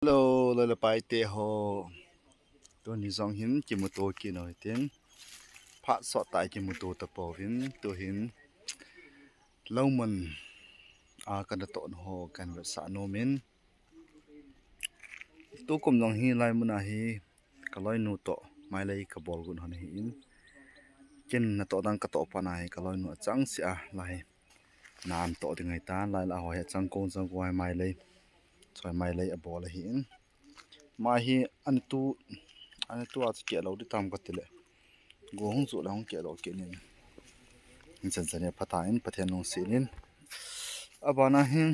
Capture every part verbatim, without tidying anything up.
Hello, loi le pai te ho. Tuni jong hin kimuto kit u hitin. Phat sot tah kimuto tapouvin, tuhin lou mun a kana toh ho kahin vetsah nom in. Tukum jong hi lai mun a hi kaloinu toh mailei kabol got hon ahin. Ken natoh dang katoh pat na hi kaloinu achang seh a lai nan toh ding ahitan, lai lah a ho hi achang kong chang kong a mailei, choi mailei abol ahin. Ama hi anitu, anitu a chu keh lou ding tam kati le. Go hung chu le hung keh lou kit in. Chan chan a phatai in, Pathen lungset in. Abana hin,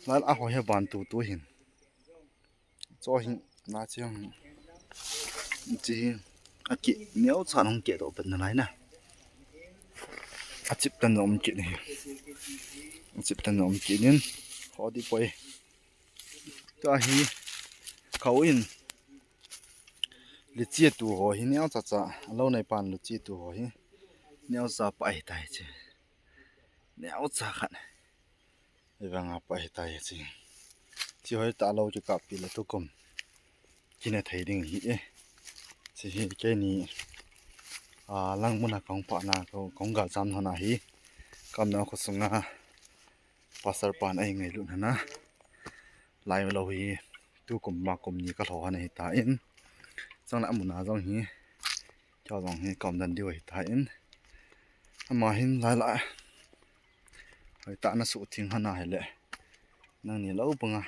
lai lah a ho hi aban tutu hin. Cho hin, na chi hung. Chi hi, akeh neocha hung keh doh pen nalai na. Achip tan jong um kit in. Achip tan jong um kit in. Ho ding poi. Tua hi, khou in. Litchi atu ho hi neocha cha. Alou nai pan litchi atu ho hi. Neocha pah ahitai che. Neocha khat. Hivang a pah ahitai che. Chi hoitah lou kikap pi le tukum. Kine thei ding hi e. Chi hi keini, a, lang mun a kong pah na, kong, kong gal cham hon ahi. Kamna khosunga. Pastor pan a eingailut hon a. Lai lou hi tukum ma kum ni kalho hon ahitan. Chang la mun a jong hi. Kei jong hi kaum dan diu ahitan. Ama hin lai lah. Hoitah na suhtheng hon ahile. Nangni lou banga.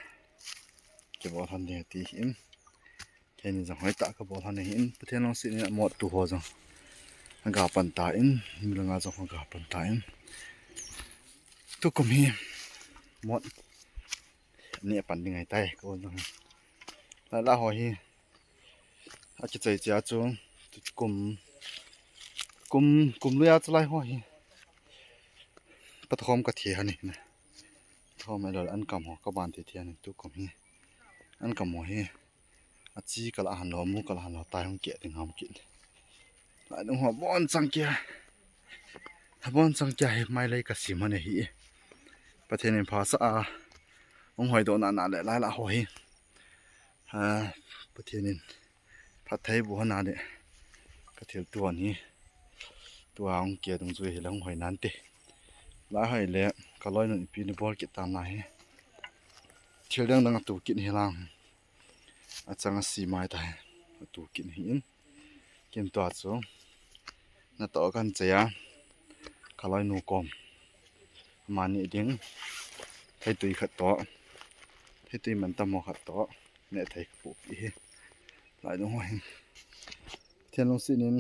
Kibol hon ding ati hin. Keini jong hoitah kabol hon ahin. Pathen lungset in amot tu ho jong. Aga pan tan. Milanga jong aga pan tan. Tukum hi. Mot. Neh pan ding ahitai. Ko jong. Lai lah ho hi. Akichai chia chu kum, kum, kum lui a chu lai ho hi. Patkhom kathi hon ahi na. Thom elo an kam ho kaban thi thi hon ahi tukum hi. An kam ho hi. Achi kala hon lou, mu kala hon lou, tai hung keh ding ham kit. Lai dung ho bon chang kia. Bon chang kia hi mailei kasem hon ahi. Pathen in phasah a. Hung hoidoh na na le lai lah ho hi. Ha, Pathen in phatthei boh hon a le. Kathil tuan hi. Tua hung keh dungjui hi la hung hoi nante. Lai hoi le, kaloinu ipi nabol kit tam na hi. Thil dang dang atu kit hi lang. Achang asi mai ta hi. Atu kit hi in. Ken tua chu. Natoh kan chea. Kaloinu kom. Amani ding. Theitui khat toh. Theitui mantam ho khat toh. Neh thei kapoh pi hi. Lai dung ho hin. Pathen lungset in.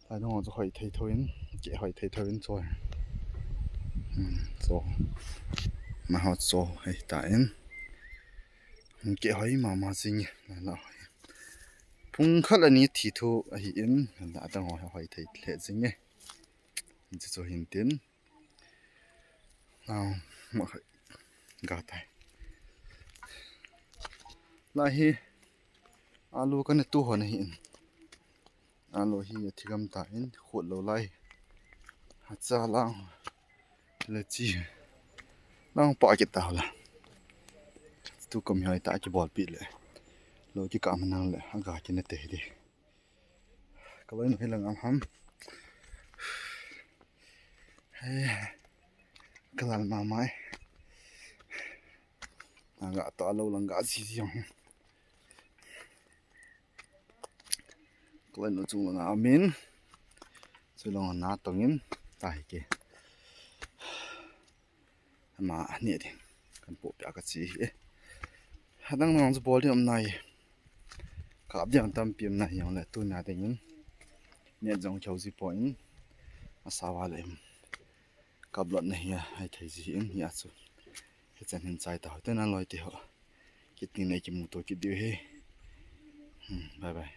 Lai dung ho chu hoi thei thou in. Keh hoi thei thou in cho. Hmm, cho. Amaho cho hei ta in. Keh hoi mama jing e. Lai lah hoi. Pung khat le ni thi thu ahin. Lai dang ho hoi thei lheh jing e. Hiche chu hin tin. Nao, ma khai. Ga tai. Lai hi. Alu kana tu hon ahin. Alu hi athi gam tan, khut lou lai. Hacha lang. Le chi. Lang pa kit ta la. Tukum hi hoitah kibol pi le. Lou kikah manang le. Aga kine te hi di. Kaloinu hi lang am ham. He. Kalal mama e. Aga to alou lang ga si si jong. Kaloinu chung lang amin. Chu lang na tong in. Ta hi ke. Ama neh ding. Kan poh pia kachi hi. Hadang nang chu bol ding um nai. Kap ding tampi um nai jongle tuna ding in. Neh jong kheu ji poi in. Asa va le. Kap lot na hi a, hai thei ji in hi a chu. Hichan hin chai ta ho te na loi te ho. Kit ni nei kimuto kit diu hi. Hmm, bye bye.